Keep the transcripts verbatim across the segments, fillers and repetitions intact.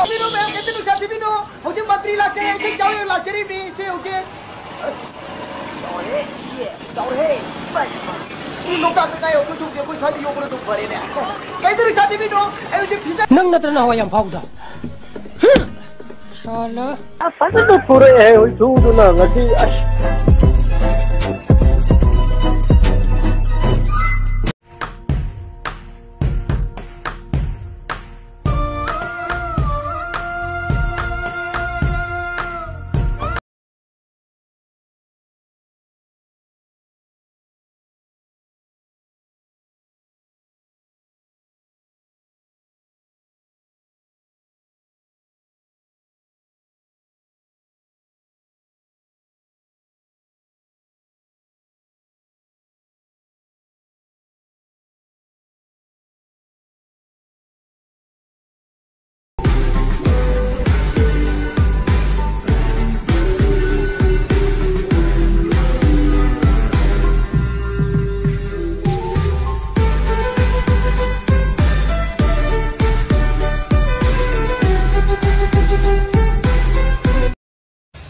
ꯊꯤꯕꯤꯅꯣ, ꯃꯌꯥꯝ ꯀꯩꯝꯇ ꯅꯨꯡꯁꯥ ꯊꯤꯕꯤꯅꯣ꯫ ꯍꯧꯖꯤꯛ ꯃꯟꯇ꯭ꯔꯤ ꯂꯥꯛꯆꯔꯦ, ꯏꯁꯩ ꯆꯥꯎꯔꯦ, ꯂꯥꯛꯆꯔꯤꯕꯅꯤ, ꯏꯆꯦ ꯍꯧꯖꯤꯛ꯫ ꯆꯥꯎꯔꯦ, ꯏꯆꯦ, ꯆꯥꯎꯔꯦ꯫ ꯏꯃꯥ, ꯏꯃꯥ꯫ ꯁꯤ ꯂꯣꯛꯇꯥꯛꯇ ꯀꯥꯏ ꯑꯩꯈꯣꯏ ꯊꯣꯛꯇꯦ, ꯑꯩꯈꯣꯏ ꯁ꯭ꯋꯥꯏꯗ ꯌꯣꯛꯄꯅ ꯑꯗꯨꯝ ꯐꯔꯦꯅꯦ꯫ ꯀꯩꯝꯇ ꯅꯨꯡꯁꯥ ꯊꯤꯕꯤꯅꯣ, ꯑꯩ ꯍꯧꯖꯤꯛ ꯐꯤꯖ- ꯅꯪ ꯅꯠꯇ꯭ꯔ ꯅꯍꯥꯟꯋꯥꯏ ꯌꯥꯝ ꯐꯥꯎꯗ? ꯁꯥꯂꯥ꯫ ꯑꯁ, ꯐꯖꯅ ꯐꯨꯔꯛꯑꯦ ꯍꯨꯏꯊꯨꯗꯨꯅ ꯉꯁꯤ, ꯑꯁ꯫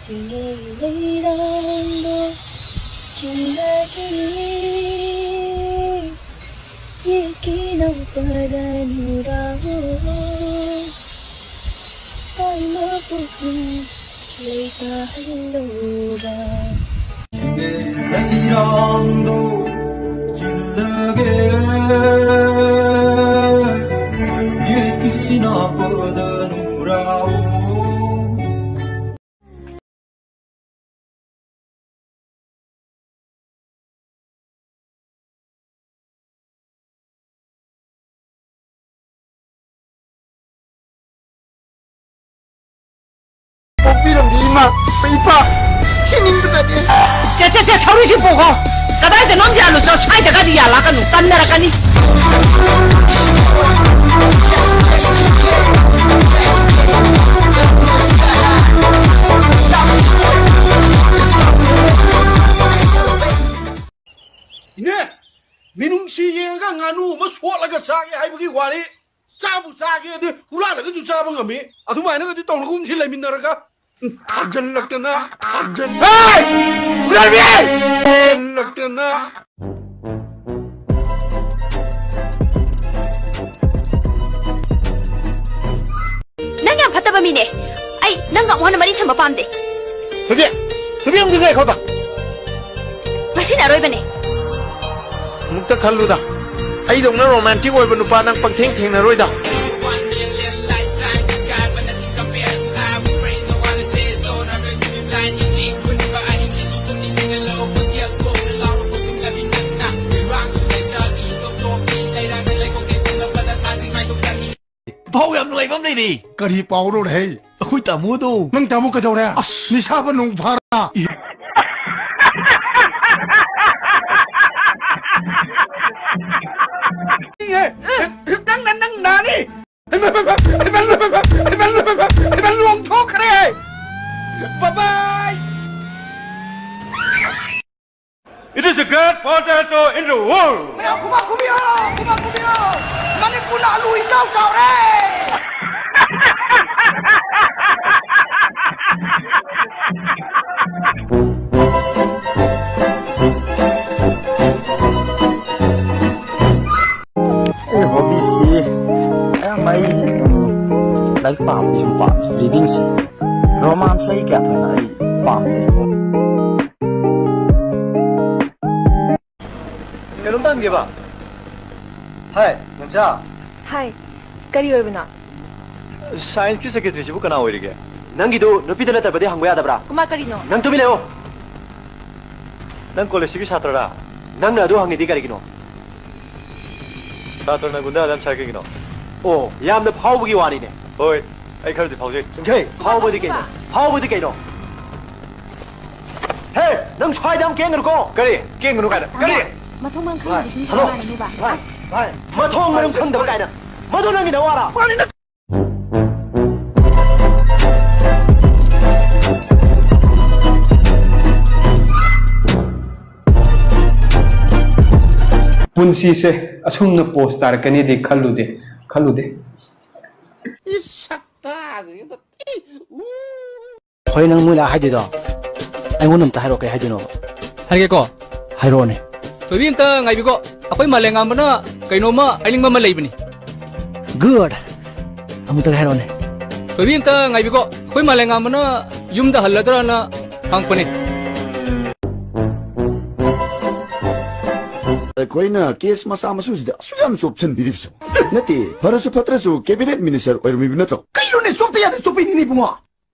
ꯁꯤꯡꯒꯤ ꯂꯩꯔꯥꯡꯗꯣ ꯆꯤꯡꯂꯒꯦ, ꯌꯦꯛꯀꯤꯅ ꯄꯗꯅꯨꯔꯥ꯫ ꯄꯥꯏꯃ ꯄꯨꯛꯅꯤꯡ ꯂꯩꯇꯥꯍꯜꯂꯣꯕ꯫ ꯂꯩꯔꯥꯡꯗꯣ ꯆꯤꯜꯂꯒꯦ, ꯌꯦꯠꯀꯤ ꯅꯥꯄꯗ ꯅꯨꯔꯥꯑꯣ꯫ ꯄꯣꯛꯄꯤꯔꯝꯕꯤ ꯏꯃꯥ, ꯏꯄꯥ, ꯁꯤꯅꯤꯡꯕꯗꯅꯤ꯫ ꯁꯦ, ꯁꯦ, ꯁꯦ, ꯊꯧꯔꯤꯁꯤ ꯄꯨꯈꯣ꯫ ꯀꯗꯥꯏꯗꯅꯣꯝ ꯌꯥꯜꯂꯨꯆꯣ, ꯁ꯭ꯋꯥꯏꯗꯒꯗꯤ ꯌꯥꯜꯂꯛꯀꯅꯨ, ꯇꯟꯅꯔꯛꯀꯅꯤ꯫ ꯏꯅꯦ, ꯃꯤꯅꯨꯡꯁꯤ ꯌꯦꯡꯉꯒ ꯉꯥꯅꯨ ꯑꯃ ꯁꯣꯠꯂꯒ ꯆꯥꯒꯦ ꯍꯥꯏꯕꯒꯤ ꯋꯥꯔꯤ꯫ ꯆꯥꯕꯨ ꯆꯥꯒꯦꯗꯤ ꯍꯨꯔꯥꯜꯂꯒꯁꯨ ꯆꯥꯕ ꯉꯝꯃꯤ꯫ ꯑꯗꯨꯃꯥꯏꯅꯒꯗꯤ ꯇꯧꯅꯒꯨꯝꯁꯤ ꯂꯩꯃꯤꯟꯅꯔꯒ꯫ ꯎꯝ, ꯊꯥꯖꯤꯜꯂꯛꯇꯅ, ꯊꯥꯖꯤꯜ-, ꯍꯦ! ꯍꯨꯔꯥꯟꯕꯤ! ꯊꯥꯖꯤꯜꯂꯛꯇꯅ꯫ ꯅꯪ ꯌꯥꯝ ꯐꯠꯇꯕ ꯃꯤꯅꯦ꯫ ꯑꯩ ꯅꯪꯒ ꯑꯃꯨꯛ ꯍꯟꯅ ꯃꯔꯤ ꯊꯝꯕ ꯄꯥꯝꯗꯦ꯫ ꯊꯣꯏꯕꯤ! ꯊꯣꯏꯕꯤ, ꯑꯃꯨꯛꯇ ꯉꯥꯏꯈꯣꯗ꯫ ꯉꯁꯤꯅ ꯑꯔꯣꯏꯕꯅꯦ꯫ ꯑꯃꯨꯛꯇ ꯈꯜꯂꯨꯗ, ꯑꯩꯗꯧꯅ ꯔꯣꯃꯥꯟꯇꯤꯛ ꯑꯣꯏꯕ ꯅꯨꯄꯥ ꯅꯪ ꯄꯪꯊꯦꯡ ꯊꯦꯡꯅꯔꯣꯏꯗ꯫ ꯄꯥꯎ ꯌꯥꯝ ꯅꯨꯡꯉꯥꯏꯕ ꯑꯃ ꯂꯩꯔꯦ꯫ ꯀꯔꯤ ꯄꯥꯎꯔꯣ ꯍꯦ? ꯑꯩꯈꯣꯏ ꯇꯥꯃꯣꯗꯣ꯫ ꯅꯪ ꯇꯥꯃꯣ ꯀꯩꯗꯧꯔꯦ? ꯑꯁ꯫ ꯅꯤꯁꯥꯕ ꯅꯣꯡ ꯐꯥꯔ? ꯅꯪꯅ ꯅꯪ ꯅꯥꯅꯤ꯫ ꯂꯣꯡꯊꯣꯛꯈ꯭ꯔꯦ꯫ Bye bye. It is the great potato in the world. ꯃꯌꯥꯝ ꯈꯨꯕꯥꯛ ꯈꯨꯕꯤꯌꯣ, ꯈꯨꯕꯥꯛ ꯈꯨꯕꯤꯌꯣ꯫ ꯃꯅꯤꯄꯨꯔꯅ ꯑꯂꯨ ꯏꯆꯥꯎ ꯆꯥꯎꯔꯦ꯫ ꯑꯩ ꯍꯣꯕꯤꯁꯤ ꯑꯌꯥꯝꯕ ꯑꯩ, ꯎꯝ, ꯂꯥꯏꯔꯤꯛ ꯄꯥꯕꯗꯤ ꯁꯨꯝ ꯄꯥꯝꯃꯤ, ꯔꯤꯗꯤꯡꯁꯤ꯫ ꯔꯣꯃꯥꯟꯁ ꯑꯩ ꯀꯌꯥ ꯊꯣꯏꯅ ꯑꯩ ꯄꯥꯝꯗꯦ꯫ ꯀꯩꯅꯣꯝꯇ ꯍꯪꯒꯦꯕ꯫ ꯍꯥꯏ, ꯅꯦꯝꯆꯥ꯫ ꯍꯥꯏ, ꯀꯔꯤ ꯑꯣꯏꯕꯅꯣ? ꯁꯥꯏꯟꯁꯀꯤ ꯁꯦꯀ꯭ꯔꯦꯇꯔꯤꯁꯤꯕꯨ ꯀꯅꯥ ꯑꯣꯏꯔꯤꯒꯦ? ꯅꯪꯒꯤꯗꯨ ꯅꯨꯄꯤꯗ ꯅꯠꯇꯕꯗꯤ ꯍꯪꯕ ꯌꯥꯗꯕ꯭ꯔꯥ? ꯀꯃꯥꯏ ꯀꯔꯤꯅꯣ? ꯅꯪ ꯇꯨꯃꯤꯟ ꯂꯩꯌꯣ꯫ ꯅꯪ ꯀꯣꯂꯦꯖꯁꯤꯒꯤ ꯁꯥꯇ꯭ꯔꯔꯥ? ꯅꯪꯅ ꯑꯗꯨ ꯍꯪꯉꯤꯗꯤ ꯀꯔꯤꯒꯤꯅꯣ? ꯁꯥꯇ꯭ꯔꯅ ꯒꯨꯟꯗꯥ ꯑꯗꯨꯝ ꯁꯥꯏ ꯀꯩꯒꯤꯅꯣ? ꯑꯣ, ꯌꯥꯝꯅ ꯐꯥꯎꯕꯒꯤ ꯋꯥꯅꯤꯅꯦ꯫ ꯍꯣꯏ, ꯑꯩ ꯈꯔꯗꯤ ꯐꯥꯎꯖꯩ꯫ ꯍꯦ, ꯐꯥꯎꯕꯗꯤ ꯀꯩꯅꯣ? ꯐꯥꯎꯕꯗꯤ ꯀꯩꯅꯣ? ꯍꯦ, ꯅꯪ ꯁ꯭ꯋꯥꯏꯗ ꯌꯥꯝ ꯀꯦꯡꯒꯅꯨꯀꯣ꯫ ꯀꯔꯤ? ꯀꯦꯡꯒꯅꯨ ꯀꯥꯏꯅ? ꯀꯔꯤ? ꯃꯊꯣꯡ ꯃꯔꯝ ꯈꯪꯗꯕꯁꯤꯡꯁꯦ ꯍꯜꯂꯣ꯫ ꯃꯥꯟꯅꯅꯨꯕ꯫ ꯚꯥꯏ, ꯑꯁ꯫ ꯚꯥꯏ꯫ ꯃꯊꯣꯡ ꯃꯔꯝ ꯈꯪꯗꯕ ꯀꯥꯏꯅ꯫ ꯃꯗꯨ ꯅꯪꯒꯤ ꯅꯋꯥꯔꯥ? ꯄꯨꯟꯁꯤꯁꯦ ꯑꯁꯨꯝꯅ ꯄꯣꯁ ꯇꯥꯔꯛꯀꯅꯤꯗꯤ ꯈꯜꯂꯨꯗꯦ꯫ ꯈꯜꯂꯨꯗꯦ꯫ ꯏꯁ ꯁꯛꯇꯥꯁꯤꯒ꯫ ꯍꯣꯏ, ꯅꯪ ꯃꯣꯏ ꯂꯥꯛ ꯍꯥꯏꯗꯣꯏꯗꯣ ꯑꯩꯉꯣꯟꯗ ꯑꯝꯇ ꯍꯥꯏꯔꯛꯑꯣ, ꯀꯩ ꯍꯥꯏꯗꯣꯏꯅꯣꯕ? ꯍꯥꯏꯒꯦꯀꯣ꯫ ꯍꯥꯏꯔꯛꯑꯣꯅꯦ꯫ ꯊꯣꯏꯕꯤ ꯑꯝꯇ ꯉꯥꯏꯕꯤꯀꯣ꯫ ꯑꯩꯈꯣꯏ ꯃꯥꯂꯦꯝꯉꯥꯟꯕꯅ ꯀꯩꯅꯣꯝꯃ ꯍꯥꯏꯅꯤꯡꯕ ꯑꯃ ꯂꯩꯕꯅꯤ꯫ Good. ꯑꯃꯨꯛꯇꯒ ꯍꯥꯏꯔꯛꯑꯣꯅꯦ꯫ ꯊꯣꯏꯕꯤ ꯑꯝꯇ ꯉꯥꯏꯕꯤꯀꯣ꯫ ꯑꯩꯈꯣꯏ ꯃꯥꯂꯦꯝꯉꯥꯟꯕꯅ ꯌꯨꯝꯗ ꯍꯜꯂꯗ꯭ꯔꯅ ꯍꯪꯉꯛꯄꯅꯤ꯫ ꯑꯩꯈꯣꯏꯅ ꯀꯦꯁ ꯃꯆꯥ ꯃꯁꯨꯁꯤꯗ ꯑꯁꯨꯛ ꯌꯥꯝ ꯆꯣꯞꯁꯤꯟꯕꯤꯔꯤꯕꯁꯤꯕꯨ? ꯅꯠꯇꯦ, ꯐꯔꯁꯨ ꯐꯠꯇ꯭ꯔꯁꯨ ꯀꯦꯕꯤꯅꯦꯠ ꯃꯤꯅꯤꯁꯇꯔ ꯑꯣꯏꯔꯝꯃꯤꯕ ꯅꯠꯇ꯭ꯔꯣ? ꯀꯩꯅꯣꯅꯦ, ꯆꯣꯞꯇ ꯌꯥꯗꯦ, ꯆꯣꯞꯄꯤꯅꯤꯅꯦ ꯏꯕꯨꯡꯉꯣ꯫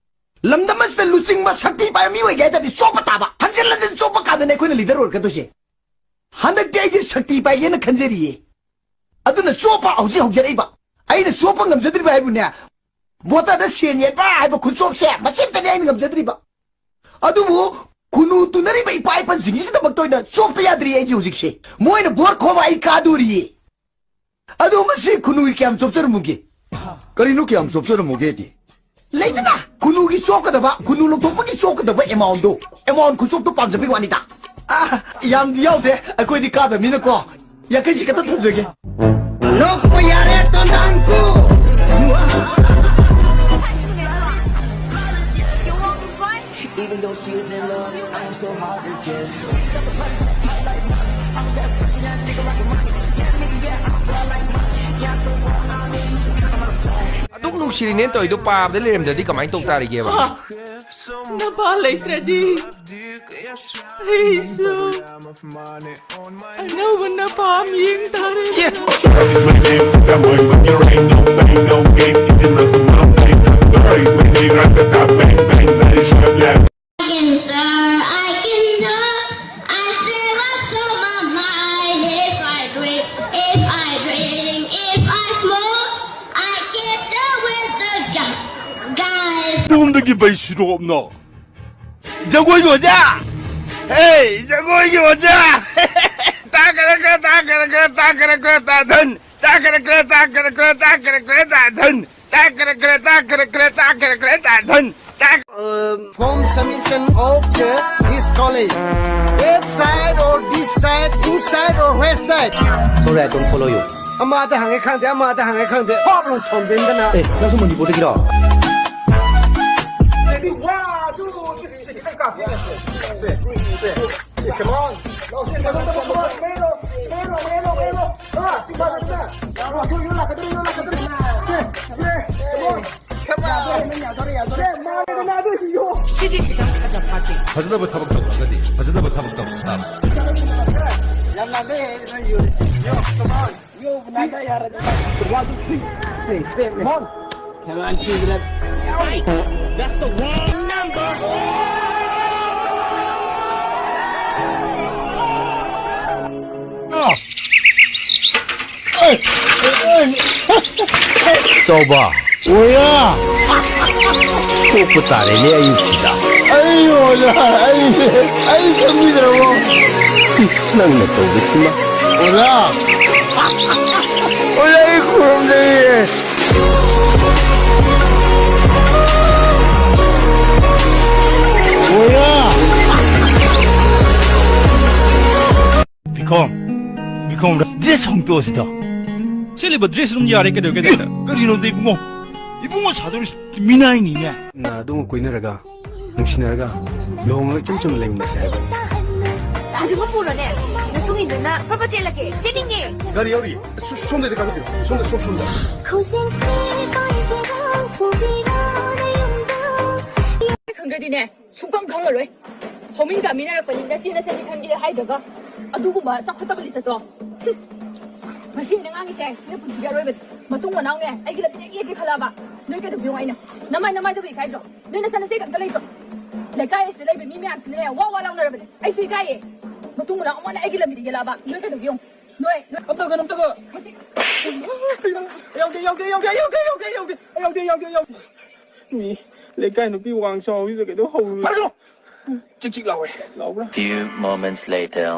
ꯂꯝꯗꯝ ꯑꯁꯤꯗ ꯂꯨꯆꯤꯡꯕ ꯁꯛꯇꯤ ꯄꯥꯏꯕ ꯃꯤ ꯑꯣꯏꯒꯦ ꯍꯥꯏ ꯇꯥꯔꯗꯤ ꯆꯣꯞꯄ ꯇꯥꯕ꯫ ꯍꯟꯖꯤꯟ ꯍꯟꯖꯤꯟ ꯆꯣꯞꯄ ꯀꯥꯟꯗꯅꯦ ꯑꯩꯈꯣꯏꯅ ꯂꯤꯗꯔ ꯑꯣꯏꯔꯛꯀꯗꯣꯏꯁꯦ꯫ ꯍꯟꯗꯛꯇꯤ ꯑꯩꯁꯦ ꯁꯛꯇꯤ ꯄꯥꯏꯒꯦꯅ ꯈꯟꯖꯔꯤꯌꯦ꯫ ꯑꯗꯨꯅ ꯆꯣꯞꯄ ꯍꯧꯖꯤꯛ ꯍꯧꯖꯔꯛꯏꯕ꯫ ꯑꯩꯅ ꯆꯣꯞꯄ ꯉꯝꯖꯗ꯭ꯔꯤꯕ ꯍꯥꯏꯕꯨꯅꯦ, ꯚꯣꯇꯔꯗ ꯁꯦꯟ ꯌꯦꯟꯕ ꯍꯥꯏꯕ ꯈꯨꯠꯆꯣꯞꯁꯦ ꯃꯁꯤꯃꯇꯅꯦ ꯑꯩꯅ ꯉꯝꯖꯗ꯭ꯔꯤꯕ꯫ ꯑꯗꯨꯕꯨ ꯈꯨꯅꯨ ꯇꯨꯅꯔꯤꯕ ꯏꯄꯥ ꯏꯄꯟꯁꯤꯡꯁꯤꯒꯤꯗꯃꯛꯇ ꯑꯣꯏꯅ ꯆꯣꯞꯇ ꯌꯥꯗ꯭ꯔꯤ ꯑꯩꯁꯦ ꯍꯧꯖꯤꯛꯁꯦ꯫ ꯃꯣꯏꯅ ꯚꯣꯠ ꯈꯣꯝꯕ ꯑꯩ ꯀꯥꯗꯣꯔꯤꯌꯦ꯫ ꯑꯗꯣ ꯃꯁꯤ ꯈꯨꯅꯨꯒꯤ ꯀꯌꯥꯝ ꯆꯣꯞꯆꯔꯝꯃꯨꯒꯦ? ꯀꯔꯤꯅꯣ ꯀꯌꯥꯝ ꯆꯣꯞꯆꯔꯝꯃꯨꯒꯦꯗꯤ? ꯂꯩꯗꯅ, ꯈꯨꯅꯨꯒꯤ ꯆꯣꯞꯀꯗꯕ, ꯈꯨꯅꯨ ꯂꯧꯊꯣꯛꯄꯒꯤ ꯆꯣꯞꯀꯗꯕ ꯑꯦꯃꯥꯎꯟꯗꯣ, ꯑꯦꯃꯥꯎꯟ ꯈꯨꯆꯣꯞꯇꯣ ꯄꯥꯝꯖꯕꯒꯤ ꯋꯥꯅꯤꯗ꯫ ꯑꯥ, ꯌꯥꯝꯗꯤ ꯌꯥꯎꯗ꯭ꯔꯦ, ꯑꯩꯈꯣꯏꯗꯤ ꯀꯥꯗꯕꯅꯤꯅꯀꯣ꯫ ꯌꯥꯡꯈꯩꯁꯤ ꯈꯛꯇ ꯊꯝꯖꯒꯦ꯫ ꯅꯣꯛꯄ ꯌꯥꯔꯦ ꯇꯣꯟꯗꯥꯡꯀꯨ꯫ ꯑꯗꯨꯛ ꯅꯨꯡꯁꯤꯔꯤꯅꯦꯅ ꯇꯧꯔꯤꯗꯣ ꯄꯥꯕꯗ ꯂꯩꯔꯝꯗ꯭ꯔꯗꯤ ꯀꯃꯥꯏꯅ ꯇꯧ ꯇꯥꯔꯤꯒꯦꯕ? ꯅꯄꯥ ꯂꯩꯇ꯭ꯔꯗꯤ ꯑꯩꯁꯨ ꯑꯅꯧꯕ ꯅꯄꯥ ꯑꯃ ꯌꯦꯡ ꯇꯥꯔꯦ꯫ Can, sir, I can do. I say what's on my mind. If I drink, if I drink, if I smoke, I can't deal with the gu- guys. ꯄꯨꯝꯗꯒꯤ ꯕꯩꯁꯤꯔꯣꯞꯅꯣ꯫ ꯖꯒꯣꯏꯒꯤ ꯑꯣꯖꯥ! ꯍꯦ, ꯖꯒꯣꯏꯒꯤ ꯑꯣꯖꯥ! ꯇꯥ ꯀꯔ ꯀꯔ, ꯇꯥ ꯀꯔ ꯀꯔ, ꯇꯥ ꯀꯔ ꯀꯔ, ꯇꯥ ꯙꯟ! ꯇꯥ ꯀꯔ ꯀꯔ, ꯇꯥ ꯀꯔ ꯀꯔ, ꯇꯥ ꯀꯔ ꯀꯔ, ꯇꯥ ꯙꯟ! ꯇꯥ ꯀꯔ ꯀꯔ, ꯇꯥ ꯀꯔ ꯀꯔ, ꯇꯥ ꯀꯔ ꯀꯔ, ꯇꯥ ꯙꯟ! ꯇꯥ Um, form submission of the, this college. Website or this site, inside or website. Sorry, I don't follow you. ꯑꯃꯗ ꯍꯪꯉꯦ ꯈꯪꯗꯦ, ꯑꯃꯗ ꯍꯪꯉꯦ ꯈꯪꯗꯦ, ꯄꯥꯞ ꯂꯥꯎ ꯊꯣꯝꯖꯤꯟꯗꯅ꯫ ꯑꯦ, ꯅꯪꯁꯨ ꯃꯅꯤꯄꯨꯔꯗꯒꯤꯔꯣ? Ready, one, two, three, ꯁꯦ, ꯈꯤꯇꯪ ꯀꯥꯞꯁꯦ꯫ ꯁꯦ, ꯁꯦ, ꯁꯦ, come on. ꯂꯥꯎꯁꯦ, ꯂꯥꯎꯁꯦ, ꯂꯥꯎꯁꯦ, ꯂꯥꯎꯁꯦ, ꯂꯥꯎꯁꯦ, ꯂꯥꯎꯁꯦ, ꯂꯥꯎꯁꯦ, ꯂꯥꯎꯁꯦ. ꯑꯥ, ꯁꯤ ꯄꯥꯏꯔꯣ, ꯁꯤ ꯄꯥꯏꯔꯣ. ꯌꯣ, ꯌꯣ, ꯂꯥꯛꯀꯗꯧꯔꯦ, ꯌꯣ, ꯂꯥꯛꯀꯗꯧꯔꯦ. ꯁꯦ, ꯁꯦ, come on. Come on. ꯌꯥꯗꯣꯔꯦ, ꯌꯥꯗꯣꯔꯦ, ꯌꯥꯗꯣꯔꯦ. ꯁꯦ, ꯃꯥꯅꯦꯗꯅ ꯑꯗꯨ ꯌꯣ. ꯁꯤꯗꯤ ꯈꯤꯇꯪ ꯐꯖ ꯐꯥꯠꯇꯦ꯫ ꯐꯖꯅꯕ ꯊꯕꯛ ꯇꯧꯗ꯭ꯔꯒꯗꯤ ꯐꯖꯅꯕ ꯊꯕꯛ ꯇꯧꯕ ꯇꯥꯕ꯫ ꯌꯥꯝ ꯂꯥꯡꯗꯦ, ꯅꯣꯏ ꯌꯣ, ꯌꯣ, come on. Yo, Nanda, yaar. One, two, three. Say, step, man. Come on, see that. That's the wrong number. ꯆꯥꯎꯕ꯫ ꯑꯣꯌꯥ! ꯊꯣꯛꯄ ꯇꯥꯔꯦꯅꯦ ꯑꯌꯨꯛꯁꯤꯗ꯫ ꯑꯩ ꯑꯣꯖꯥ, ꯑꯩ, ꯑꯩ ꯈꯪꯕꯤꯗ꯭ꯔꯕꯣ? ꯅꯪꯅ ꯇꯧꯕꯁꯤꯃ꯫ ꯑꯣꯖꯥ! ꯑꯣꯖꯥ, ꯑꯩ ꯈꯨꯔꯨꯝꯖꯩꯌꯦ꯫ ꯑꯣꯖꯥ! BCom, BCom, dress ꯍꯣꯡꯇꯣꯛꯑꯁꯤꯗ꯫ ꯁꯦꯠꯂꯤꯕ dress ꯑꯗꯨꯝ ꯌꯥꯔꯦ, ꯀꯩꯗꯧꯔꯒꯦ? ꯀꯔꯤꯅꯣꯗ, ꯏꯕꯨꯡꯉꯣ? ꯏꯕꯨꯡꯉꯣ ꯁꯥꯗꯧꯔꯤꯁꯤ ꯃꯤꯅꯥꯏꯅꯤꯅꯦ꯫ ꯅ ꯑꯗꯨꯝ ꯀꯣꯏꯅꯔꯒ, ꯅꯨꯡꯁꯤꯅꯔꯒ, ꯂꯨꯍꯣꯡꯉꯒ ꯏꯆꯝ ꯆꯝꯅ ꯂꯩꯃꯤꯟꯅꯁꯦ ꯍꯥꯏꯕ꯫ ꯍꯧꯖꯤꯛꯃꯛ ꯄꯨꯔꯣꯅꯦ꯫ ꯃꯇꯨꯡ ꯏꯟꯗꯨꯅ ꯐꯠ ꯐꯠ ꯆꯦꯜꯂꯒꯦ꯫ ꯆꯦꯟꯅꯤꯡꯉꯦ꯫ ꯒꯥꯔꯤ ꯌꯧꯔꯤ꯫ ꯁꯣ-, ꯁꯣꯝꯗꯗꯤ ꯀꯥꯈꯠꯄꯤꯔꯣ꯫ ꯁꯣꯝꯗ, ꯁꯣꯝ, ꯁꯣꯝꯗ꯫ ꯈꯪꯗ꯭ꯔꯗꯤꯅꯦ꯫ ꯁꯨꯡꯈꯪ ꯈꯪꯉꯔꯣꯏ꯫ ꯍꯧꯃꯤꯟ ꯀꯥꯃꯤꯟꯅꯔꯛꯄꯅꯤ, ꯅꯆꯦ ꯅꯆꯟꯅꯤ ꯈꯟꯒꯦ ꯍꯥꯏꯗ꯭ꯔꯒ ꯑꯗꯨꯒꯨꯝꯕ ꯆꯥꯎꯈꯠꯇꯕ ꯂꯤꯆꯠꯇꯣ꯫ ꯍꯨꯝ꯫ ꯃꯁꯤ ꯑꯩꯅ ꯉꯥꯡꯉꯤꯁꯦ ꯁꯤꯅ ꯄꯨꯟꯁꯤꯒꯤ ꯑꯔꯣꯏꯕꯅꯤ꯫ ꯃꯇꯨꯡ ꯃꯅꯥꯎꯅꯦ ꯑꯩꯒꯤ ꯂꯝꯕꯤ ꯍꯦꯛ ꯌꯦꯛꯀꯦ ꯈꯜꯂꯕ ꯅꯣꯏ ꯀꯩꯗꯧꯕꯤꯌꯣ ꯍꯥꯏꯅꯣ? ꯅꯃꯥꯏ ꯅꯃꯥꯏꯗꯕꯨ ꯏꯀꯥꯏꯗ꯭ꯔꯣ? ꯅꯣꯏ ꯅꯆꯟ ꯅꯆꯦꯒ ꯑꯝꯇ ꯂꯩꯇ꯭ꯔꯣ? ꯂꯩꯀꯥꯏ ꯑꯁꯤꯗ ꯂꯩꯕ ꯃꯤ ꯃꯌꯥꯝꯁꯤꯅꯅꯦ ꯋꯥ ꯋꯥ ꯂꯥꯎꯅꯔꯕꯅꯦ꯫ ꯑꯩꯁꯨ ꯏꯀꯥꯏꯌꯦ꯫ ꯃꯇꯨꯡ ꯃꯅꯥꯎ ꯑꯃꯨꯛ ꯍꯟꯅ ꯑꯩꯒꯤ ꯂꯝꯕꯤꯗ ꯌꯦꯜꯂꯛꯑꯕ ꯅꯣꯏ ꯀꯩꯗꯧꯕꯤꯌꯣ? ꯅꯣꯏ, ꯅꯣꯏ ꯑꯝꯇ ꯇꯧꯒꯅꯨ, ꯑꯝꯇ ꯇꯧꯒꯅꯨ꯫ ꯃꯁꯤ ꯌꯥꯎꯗꯦ, ꯌꯥꯎꯗꯦ, ꯌꯥꯎꯗꯦ꯫ ꯃꯤ ꯂꯩꯀꯥꯏ ꯅꯨꯄꯤ ꯋꯥꯡ ꯆꯥꯎꯕꯤꯗ ꯀꯩꯗꯧ ꯍꯧꯔꯨꯏ? ꯐꯔꯦ, ꯆꯤꯛ ꯆꯤꯛ ꯂꯥꯎꯋꯦ꯫ ꯂꯥꯎꯕ꯭ꯔꯥ? Few moments later.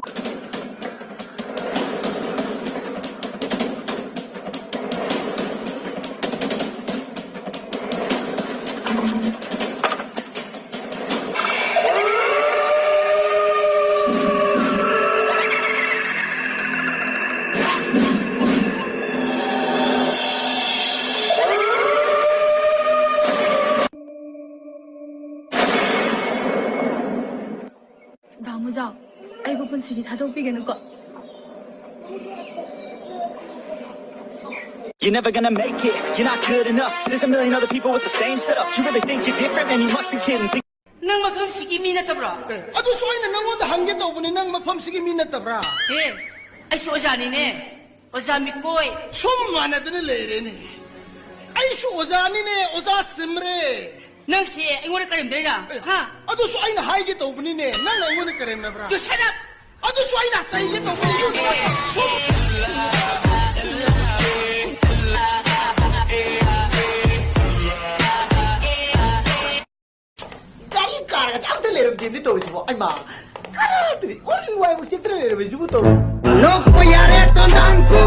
ꯖꯥꯎ, ꯑꯩꯕꯨ ꯄꯨꯟꯁꯤꯒꯤ ꯊꯥꯗꯣꯛꯄꯤꯒꯅꯨꯀꯣ꯫ You're never gonna make it, you're not good enough. There's a million other people with the same setup. You really think you're different? Man, you must be kidding. Think- ꯅꯪ ꯃꯐꯝꯁꯤꯒꯤ ꯃꯤ ꯅꯠꯇꯕ꯭ꯔꯣ? ꯑꯗꯨꯁꯨ ꯑꯩꯅ ꯅꯪꯉꯣꯟꯗ ꯍꯪꯒꯦ ꯇꯧꯕꯅꯤ, ꯅꯪ ꯃꯐꯝꯁꯤꯒꯤ ꯃꯤ ꯅꯠꯇꯕ꯭ꯔꯥ? ꯑꯦ, ꯑꯩꯁꯨ ꯑꯣꯖꯥꯅꯤꯅꯦ꯫ ꯑꯣꯖꯥ ꯃꯤꯀꯣꯏ꯫ ꯁꯨꯝ ꯃꯥꯟꯅꯗꯅ ꯂꯩꯔꯦꯅꯦ꯫ ꯑꯩꯁꯨ ꯑꯣꯖꯥꯅꯤꯅꯦ, ꯑꯣꯖꯥ ꯁꯤꯝꯔꯦ꯫ ꯅꯪꯁꯦ ꯑꯩꯉꯣꯟꯗ ꯀꯔꯦꯝꯗꯩꯔꯥ? ꯍꯥ? ꯑꯗꯨꯁꯨ ꯑꯩꯅ ꯍꯥꯏꯒꯦ ꯇꯧꯕꯅꯤꯅꯦ, ꯅꯪꯅ ꯑꯩꯉꯣꯟꯗ ꯀꯔꯦꯝꯅꯕ꯭ꯔꯥ? You shut up! ꯑꯗꯨꯁꯨ ꯑꯩꯅ ꯆꯩꯒꯦ ꯇꯧꯕꯅꯤ꯫ ꯒꯥꯔꯤ ꯀꯥꯔꯒꯁꯦ ꯑꯝꯇ ꯂꯩꯔꯝꯗꯦꯅꯦ ꯇꯧꯔꯤꯁꯤꯕꯣ꯫ ꯑꯩꯃꯥ, ꯀꯔꯥꯏꯗꯅꯤ? ꯎꯔꯤ ꯋꯥꯏꯕꯨ ꯆꯦꯛꯇ꯭ꯔ ꯂꯩꯔꯝꯃꯤꯁꯤꯕꯨ ꯇꯧꯔꯤ꯫ ꯅꯣꯛꯄ ꯌꯥꯔꯦ ꯇꯣꯟꯗꯥꯡꯁꯨ꯫